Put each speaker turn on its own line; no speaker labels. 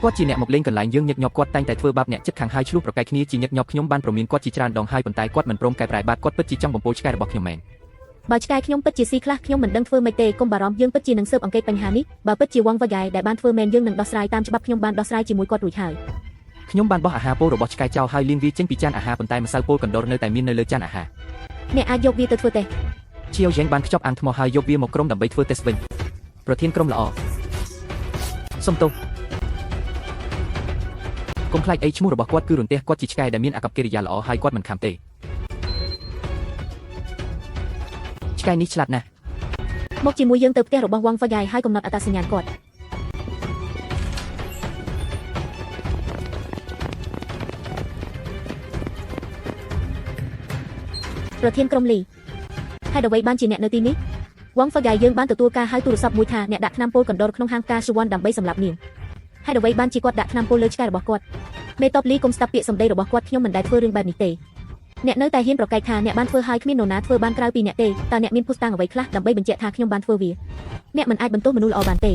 គាត់ជាអ្នកមកលេងកន្លែងយើងញឹកញាប់គាត់តែងតែធ្វើបាបអ្នកជិតខាងហើយឆ្លោះប្រកែកគ្នាជាញឹកញាប់ខ្ញុំបានព្រមានគាត់ជាច្រើនដងហើយប៉ុន្តែគាត់មិនព្រមកែប្រែបាទគាត់ពិតជាចង់បំពុលឆ្កែរបស់ខ្ញុំមែន
បើឆ្កែខ្ញុំពិតជាស៊ីខ្លះខ្ញុំមិនដឹងធ្វើម៉េចទេកុំបារម្ភយើងពិតជានឹងស៊ើបអង្កេតបញ្ហានេះបើពិតជាវងវ៉ាហ្គែដែលបានធ្វើមែនយើងនឹងដោះស្រាយតាមច្បាប់ខ្ញុំបានដោះស្រាយជាមួយគាត់រួចហើយ
ខ្ញុំបានបោះអាហារពោលរបស់ឆ្កែចោលហើយលាងវាចេញពីចានអាហារប៉ុន្តែម្សៅពោលកណ្ដុរនៅតែមាននៅលើចានអាហារ
អ្នកអាចយកវាទៅធ្វើតេស្ត
ឈៀវយ៉េងបានខ្ចប់អាងថ្មហើយយកវាមកក្រុមដើម្បីធ្វើតេស្តវិញប្រធានក្រុមល្អសុំទោសកុំខ្លាចអីឈ្មោះរបស់គាត់គឺរន្ទះគាត់ជាឆ្កែដែលមានអាកប្បកិរិយាល្អហើយគាត់មិនខំទេឆ្កែនេះឆ្លាតណាស់
មកជាមួយយើងទៅផ្ទះរបស់វងវ៉ាហ្គែហើយកំណត់អត្តសញ្ញាណគាត់ប្រធានក្រុមលីហេតុអ្វីបានជាអ្នកនៅទីនេះវងហ្វាហ្គែយើងបានទទួលការហៅទូរស័ព្ទមួយថាអ្នកដាក់ថ្នាំពុលកណ្ដុរក្នុងហាងផ្កាសុវណ្ណដើម្បីសម្លាប់នាងហេតុអ្វីបានជាគាត់ដាក់ថ្នាំពុលលើឆ្កែរបស់គាត់មេតបលីកុំស្ដាប់ពាក្យសម្ដីរបស់គាត់ខ្ញុំមិនដែលធ្វើរឿងបែបនេះទេអ្នកនៅតែហ៊ានប្រកែកថាអ្នកបានធ្វើហើយគ្មាននរណាធ្វើបានក្រៅពីអ្នកទេតើអ្នកមានភស្តុតាងអ្វីខ្លះដើម្បីបញ្ជាក់ថាខ្ញុំបានធ្វើវាអ្នកមិនអាចបន្ទោសមនុស្សល្អបានទេ